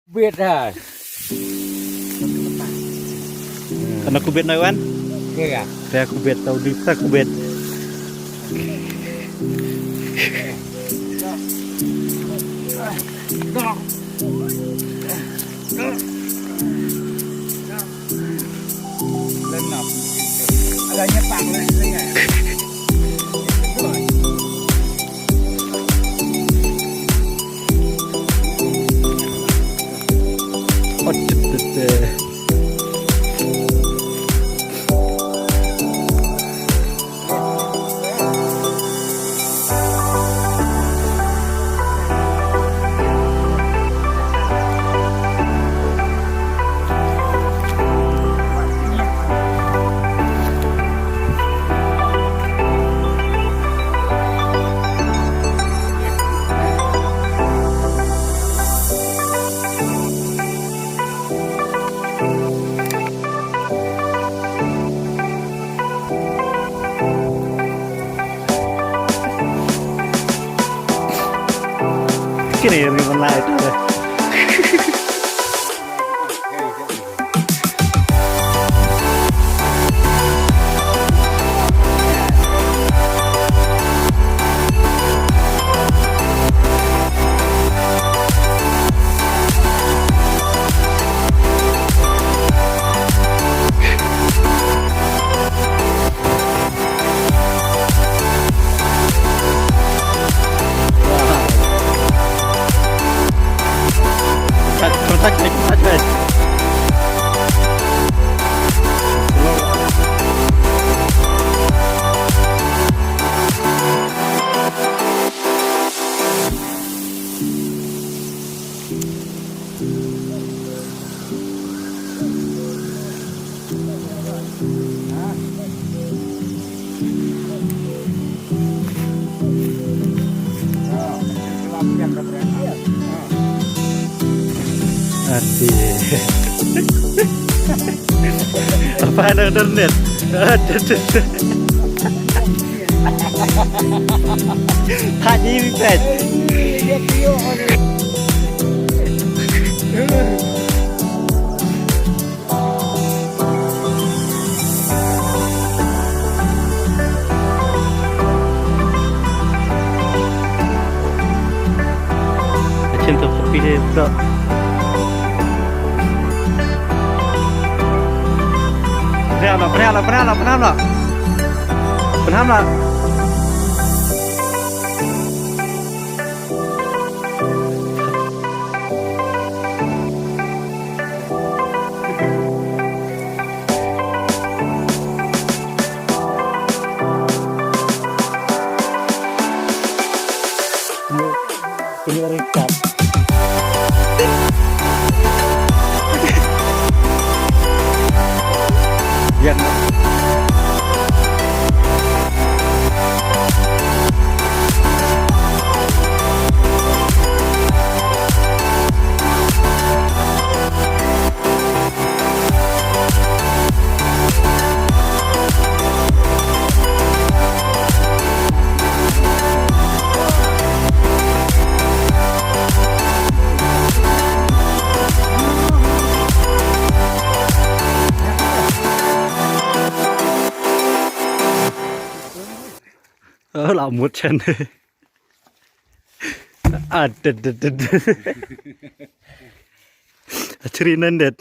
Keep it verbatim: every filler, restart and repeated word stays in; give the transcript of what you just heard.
Bit ha. Kana kubit na wan? Iya. Saya kubit, tahu di sa kubit. Lenap. Ada nyepang leh. Kini yang ribbon light tu. Asik. Apa ada internet? Aduh, aduh, aduh. Tadi, Pet. Achin to kopi de to. Pynhap la, pynhap la, pynhap la, pynhap la. Pynhap la. Ini, ini orang ikat. Yang Oh, la mut chan. Ah, ded, ded, ded. Achri nan det.